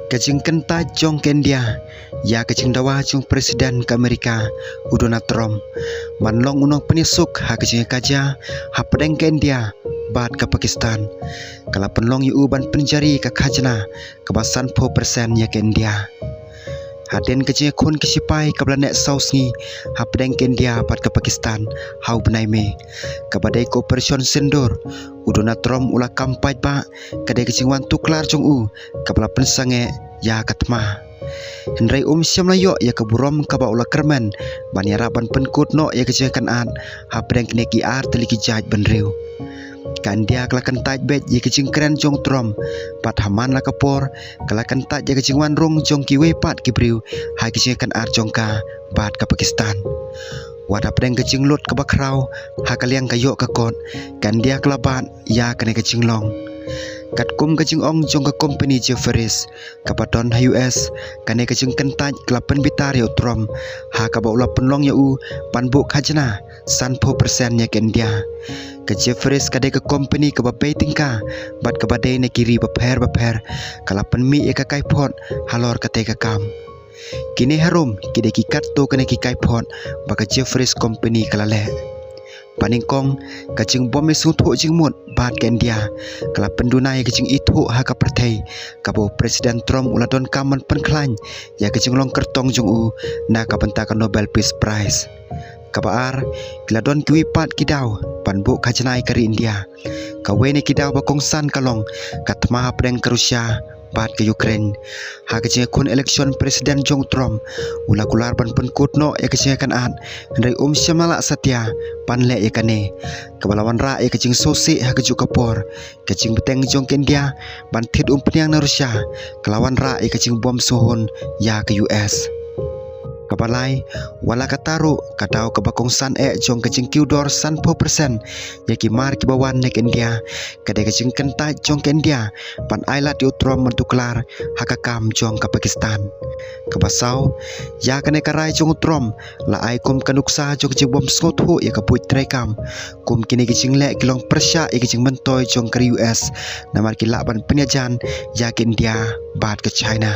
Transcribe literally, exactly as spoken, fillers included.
Ka jingkyntait jong ka India ïa ka jingdawa jong President ka Amerika u Donald Trump ban long u nongpynïasuk ha ka jingïakajia hapdeng ka India bad ka Pakistan ka la pynlong ïa u ban pynjari ka khajna kaba sanphew persen ïa ka India. Hadien ka jingïakhun ki sipai kaba la neh saw sngi hapdeng ka India bad ka Pakistan ha u bnai May, kaba dei ka Operation Sindoor, u Donald Trump u la kam paidbah ka dei ka jingwan tuklar jong u kaba la pynsangeh ïa ka thma. Hynrei um shym la ïoh ïa ka burom kaba u la kyrmen ban ïarap ban pynkut noh ïa ka jingïakynad hapdeng kine ki ar tylli ki jait bynriew. Ka India ka la kyntait beit ïa ka jingkren jong Trump, bad ha man la ka por ka la kyntait ïa ka jingwan rung jong kiwei pat ki briew ha ka jingïakynad jong ka bad ka Pakistan. Wat hapdeng ka jinglut kaba khraw ha ka liang ka ïoh ka kot, ka India ka la bat ïa kane ka jinglong. Katkum ka jingong jong ka kompani Jefferies kaba don ha U S, kane ka jingkyntait ka la pynbitar ïa u Trump ha kaba u la pynlong ïa u ban buh khajna sanphew persen ïa ka India. Ka Jefferies ka dei ka kompani kaba bei tyngka bad kaba dei na ki ri bapher bapher, ka la pynmih ïa ka kaiphod halor katei ka kam. Kine harum ki dei ki katto katne ki kaiphod ba ka Jefferies kompani ka la leh. Ba nyngkong, ka jingbym ïasngewthuh jingmut bad ka India ka la pynduna ïa ka jingithuh ha ka pyrthei kaba u President Trump u la donkam ban pynkhlaiñ ïa ka jinglong kyrtong jong u na ka bynta ka Nobel Peace Prize. Kaba ar, ki la don kiwei pat ki daw ban buh khajna ïa ka ri India. Kawei na ki daw ba kongsan ka long ka thma hapdeng ka Russia bad ka Ukraine. Ha ka jingïakhun election President jong u Trump u la kular ban pynkut noh ïa ka jingïakynad, hynrei um shym la lah satia ban leh ïa kane, kaba la wanrah ïa ka jingsngewsih ha kajuh ka por. Ka jingbteng jong ka India ban thied umphniang na Russia ka la wanrah ïa ka jingbym sngewhun ïa ka U S. Kaba lai, wat la katta ruh, ka daw kaba kongsan eh jong ka jingkiew dor sanphew persen ïa ki mar kiba wan na ka India ka dei ka jingkyntait jong ka India ban ailad ïa u Trump ban tuklar ha ka kam jong ka Pakistan. Kaba saw, ïa kane ka rai jong u Trump la ai kum ka nuksa jong ka jingbym sngewthuh ïa ka buit treikam, kum kine ki jingleh ki long pyrshah ïa ka jingmyntoi jong ka ri U S, namar ki lah ban pynïajan ïa ka India bad ka China.